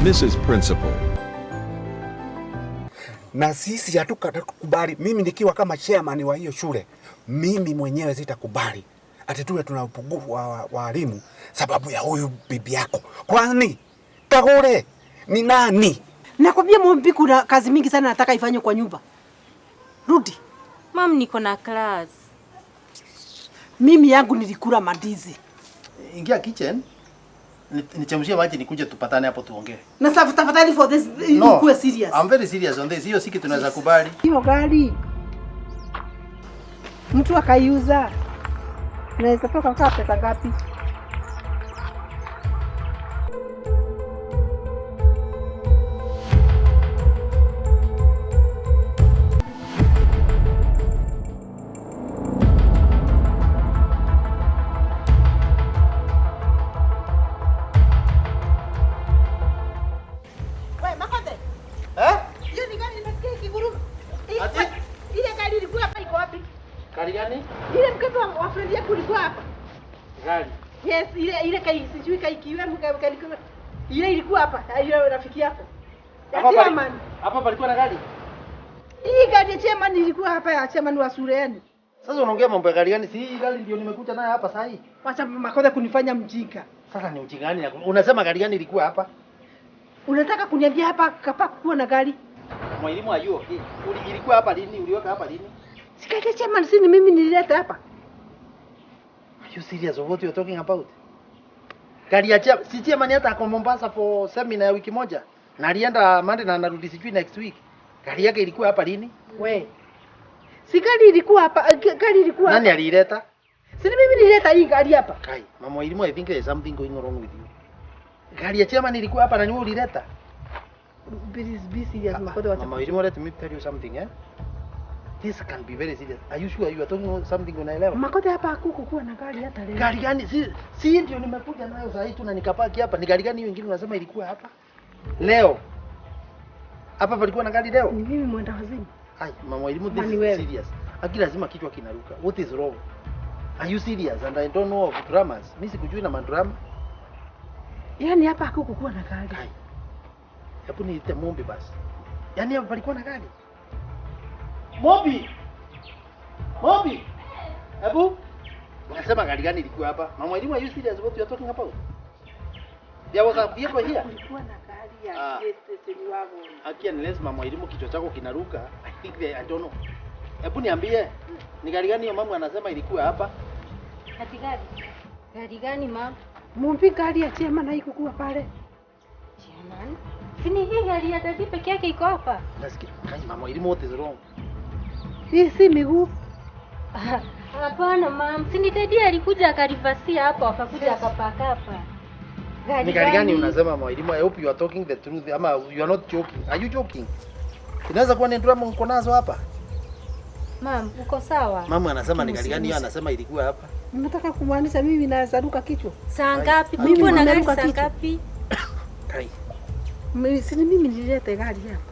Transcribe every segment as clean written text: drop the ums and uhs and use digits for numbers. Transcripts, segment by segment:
Mrs. Principal. Na sisi hatutakubali. Mimi nikiwa kama chairman wa hiyo shule, mimi mwenyewe sitakubali ati tuwe tuna upungufu wa walimu sababu ya huyu bibi yako. Kwani Kagure ni nani? Nakwambia Mombi, kuna kazi mingi sana nataka ifanywe kwa nyumba. Rudi. Mam, niko na class. Mimi yangu nilikula mandizi. Ingia kitchen. Nichemshie maji nikuje tupatane hapo tuongee. Na sasa tafadhali for this No, ukuwe serious. I'm very serious on this. Hiyo si kitu tunaweza kubali. Hiyo gari mtu akaiuza naweza toka kwa pesa ngapi? Wewe Makote. Eh? Hiyo ni gari nimesikia ikiguruma. Ati? Ile gari ilikuwa hapa iko wapi? Gari gani? Ile mtoto wa friend yako ulikuwa hapa. Gari. Yes, ile kai sijui kai kiwe mka kai ile ilikuwa hapa, ile rafiki yako. Ya chairman. Hapa palikuwa na gari. Hii gari ya chairman ilikuwa hapa, ya chairman wa shule yenu. Sasa unaongea mambo ya gari gani? Si hii gari ndio nimekuja nayo hapa saa hii. Wacha Makote kunifanya mjinga. Sasa ni ujinga gani? Unasema gari gani ilikuwa hapa? Unataka kuniambia hapa kapa kuwa na gari? Mwalimu ayuo. Ilikuwa hapa lini? Uliweka hapa lini? Si gari ya chairman, si ni mimi nilileta hapa. Are you serious of what you are talking about? Gari ya chairman, si chairman hata ako Mombasa for seminar ya wiki moja. Na alienda Monday na anarudi sijui next week. Gari yake ilikuwa hapa lini? We. Si gari ilikuwa hapa, gari ilikuwa. Nani aliileta? Si ni mimi nilileta hii gari hapa. Kai, mama mwalimu, I think there is something going wrong with you. Gari ya chairman ilikuwa hapa na ni wewe ulileta? Please be serious Makote, wacha. Mama mwalimu, let me tell you something, eh? This can be very serious. Are you sure you are talking something unaelewa? Makote, hapa hakukuwa na gari hata leo. Gari gani? Si ndio nimekuja nayo saa hii tu na nikapaki hapa. Ni gari gani hiyo ingine unasema ilikuwa hapa? Leo. Hapa palikuwa na gari leo? Ni mimi mwenda wazimu. Ai, mama mwalimu, this Mani is wewe. serious. Aki lazima kichwa kinaruka. What is wrong? Are you serious? And I don't know of dramas. Mimi sikujui na madrama. Yaani hapa hakukuwa na gari. Kai. Hebu niite Mombi basi. Yaani hapa palikuwa na gari. Mombi. Mombi. Hebu unasema gari gani ilikuwa hapa? Mama mwalimu, are you serious what you are talking about? There was a vehicle here. Kulikuwa na gari ya Ah. station wagon. Aki, unless mama mwalimu kichwa chako kinaruka, I think they, I don't know. Hebu niambie, ni gari gani hiyo mama anasema ilikuwa hapa? Ati gari? Gari gani mam? Mumbi, gari ya chairman haikukuwa pale. Chairman? Si ni hii gari ya daddy peke yake iko hapa? Nasikia, kai mama mwalimu, what is wrong? Hii si miguu. Hapana mam, si ni daddy alikuja akarivasia hapo akakuja akapaka hapa. Ni gari gani unasema mwalimu? I hope you are talking the truth ama you are not joking. Are you joking? Inaweza kuwa ni drama uko nazo hapa. Mam, uko sawa? Mama anasema ni gari gani hiyo anasema ilikuwa hapa? Nimetaka kumaanisha mimi naweza ruka kichwa. Saa ngapi? Mimi Kulikuwa na gari nimeruka saa kichwa. ngapi? Kai. Mimi si ni mimi nilileta gari hapa.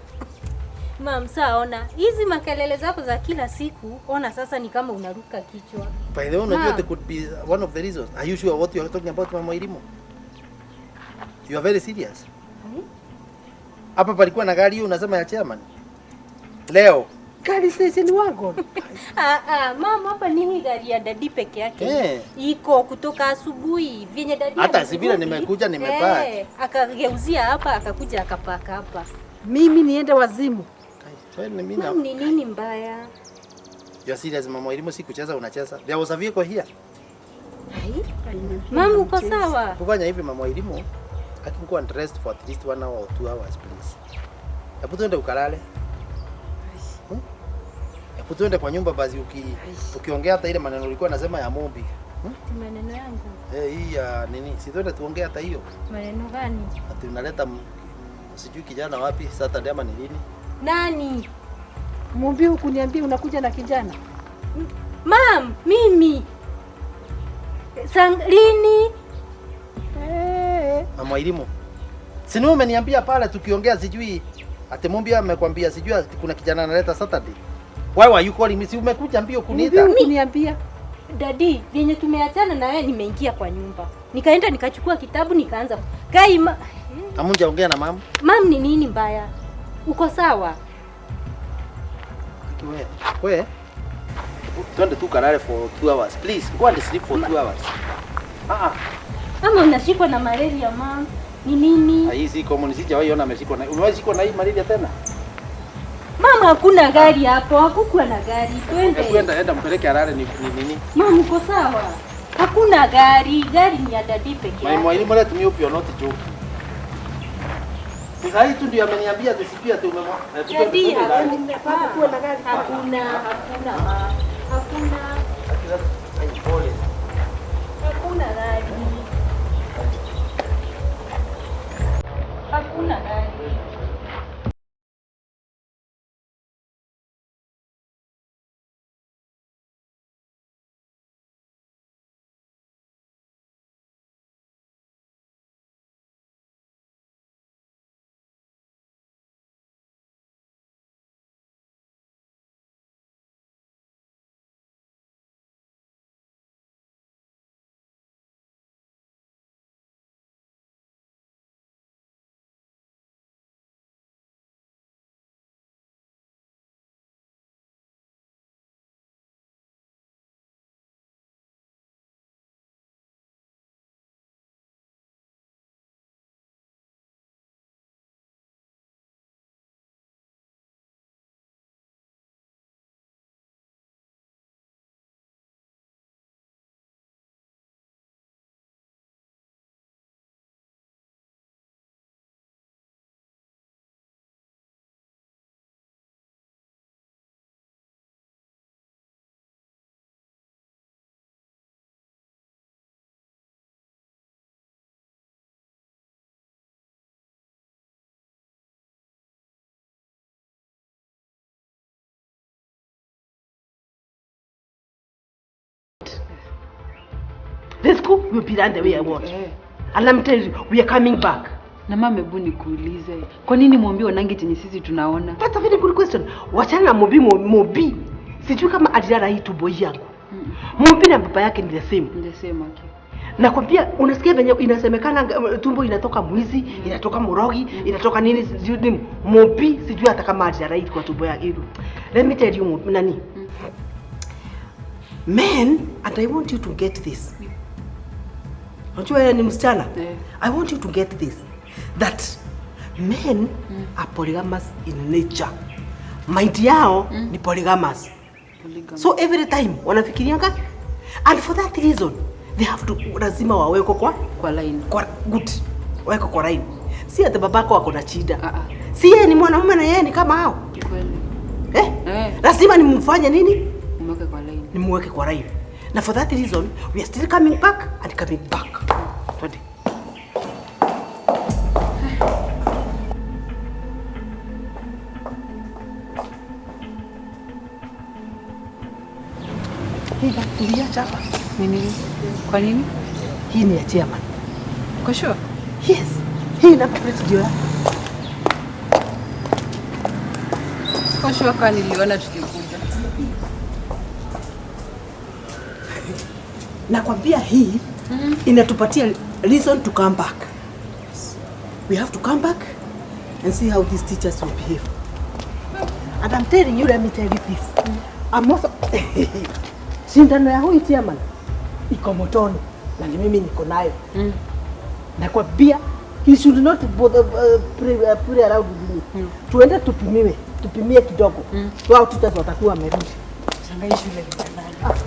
Mam, saa ona hizi makelele zako za kila siku, ona sasa ni kama unaruka kichwa. By the way, unajua Ma'am. there could be one of the reasons. Are you sure what you are talking about, Mama Mwalimu? You are very serious. Hapa palikuwa na gari hiyo unasema ya chairman. Leo. Gari station wagon. Mama, hapa ni hii gari ya daddy peke yake. Eh. Iko kutoka asubuhi vyenye daddy Hata alirudi, si vile nimekuja nimepaki. Akageuzia hapa akakuja akapaka hapa. Mimi niende wazimu. Kai, wewe ni mimi na Mam, ni nini mbaya? You are serious, Mama Mwalimu, si kucheza unacheza. There was a vehicle here. Hai? Mam, uko sawa? Kufanya hivi Mama Mwalimu, I can go and rest for at least 1 hour or 2 hours please. Hebu tuende ukalale. Hebu Tuende kwa nyumba basi ukiongea hata ile maneno ulikuwa nasema ya Mumbi. Maneno yangu. Hii ya nini? Si tuende tuongee hata hiyo. Maneno gani? Ati unaleta sijui kijana wapi Saturday ama ni lini? Nani? Mumbi hukuniambia unakuja na kijana? Mam, mimi. Lini? Mama Elimu. Si ni umeniambia pale tukiongea sijui ati Mumbi amekwambia sijui ati kuna kijana analeta Saturday. Why were you calling me? Si umekuja mbio kuniita? Mumbi hukuniambia. Daddy, venye tumeachana na wewe nimeingia kwa nyumba. Nikaenda nikachukua kitabu nikaanza. Kai Hamunjaongea na mama? Mam, ni nini mbaya? Uko sawa? We. Twende tu kalale for 2 hours. Please, go and sleep for 2 hours. Ama unashikwa na malaria mam? Ni nini? Hii si common, sijawahi ona ameshikwa na. Umewahi shikwa na hii malaria tena? Mama, hakuna gari hapo, hakukuwa na gari. Twende. Hebu enda mpeleke alale ni nini? Mama, uko sawa? Hakuna gari, gari ni ya daddy peke yake. Mwalimu, let me hope you are not joking. Sasa hii tu ndio ameniambia tusipia tu umemwa. Daddy, hakuwa na gari. Hakuna, hakuna. Hakuna. Hakuna gari. Hakuna gari. The school will be run the way I want. And let me tell you, we are coming back. Na mama, hebu nikuulize, kwa nini Mumbi wanangi chenye sisi tunaona? That's a very good question. Wachana na Mumbi, Mumbi. Sijui kama alilala hii tumbo yangu. Mumbi na baba yake ni the same. The same, okay. Nakwambia unasikia venye inasemekana tumbo inatoka mwizi, inatoka murogi, inatoka nini sijui nini. Mumbi sijui hata kama alilala hii kwa tumbo yake. Let me tell you nani. Men, and I want you to get this. Unajua wewe ni msichana? Yeah. I want you to get this. That men are polygamous in nature. Mind yao ni polygamous. Polygamous. So every time wanafikirianga, and for that reason they have to lazima waweko kwa line. Kwa good. Waweko kwa line. Si ati babako wako na shida. Si yeye ni mwanamume na yeye ni kama hao. Kweli. Lazima nimfanye nini? Nimweke kwa line. Nimweke kwa line. Na for that reason we are still coming back and coming back. Twende. Hii tuliacha hapa. Nini? Kwa nini? Hii ni ya chairman. Kwa sure? Yes. Hii na plate ndio yako. Siko sure kwa niliona tukikuja. Nakwambia hii inatupatia reason to come back. We have to come back and see how these teachers will behave. And I'm telling you, let me tell you this. I'm also shindano ya huyu chairman iko motoni na ni mimi niko nayo. Nakwambia he should not bother play around with me. Tuende tupimie kidogo. Wao teachers watakuwa wamerudi. Shangai shule ni nani?